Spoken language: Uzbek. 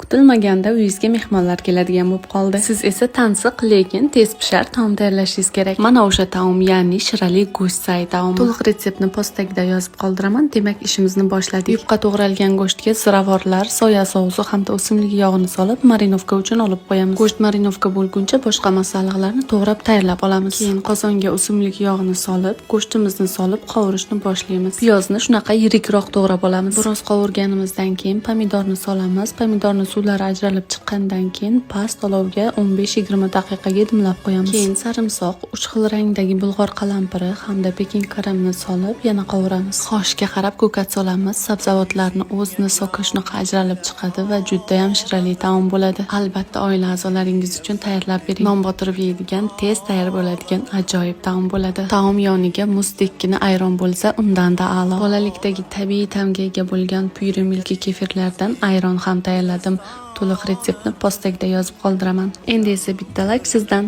Kutilmaganda uyingizga mehmonlar keladigan bo'lib qoldi. Siz esa tansiq, lekin tez pishar taom tayyorlashingiz kerak. Mana o'sha taom, ya'ni shirali go'sht say taomi. To'liq retseptni post tagida yozib qoldiraman. Demak, ishimizni boshladik. Yupqa to'g'ralgan go'shtga ziravorlar, soya sousi hamda o'simlik yog'ini solib, marinovka uchun olib qo'yamiz. Go'sht marinovka bo'lguncha boshqa masalliqlarni to'g'rab tayyorlab olamiz. Keyin qozonga o'simlik yog'ini solib, go'shtimizni solib qovurishni boshlaymiz. Piyozni shunaqa yirikroq to'g'rab olamiz. Biroz qovurganimizdan keyin pomidorni solamiz. Pomidorni suvlari ajralib chiqqandan keyin past olovga 15-20 daqiqaga dimlab qo'yamiz. Keyin sarimsoq, uch xil rangdagi bulg'or qalampiri hamda pekin karamni solib, yana qovuramiz. Xohishga qarab ko'kat solamiz. Sabzavotlarni o'zini soki shunaqa ajralib chiqadi va judayam shirali taom bo'ladi. Albatta, oila a'zolaringiz uchun tayyorlab bering. Non botirib yeydigan, tez tayyor bo'ladigan ajoyib taom bo'ladi. Taom yoniga muzdekkina ayron bo'lsa, undanda a'lo. Bolalikdagi tabiiy ta'mga ega bo'lgan Pure Milky kefirlardan ayron ham tayyorladim. To'liq retseptni post tagida yozib qoldiraman. Endi esa bitta layk sizdan.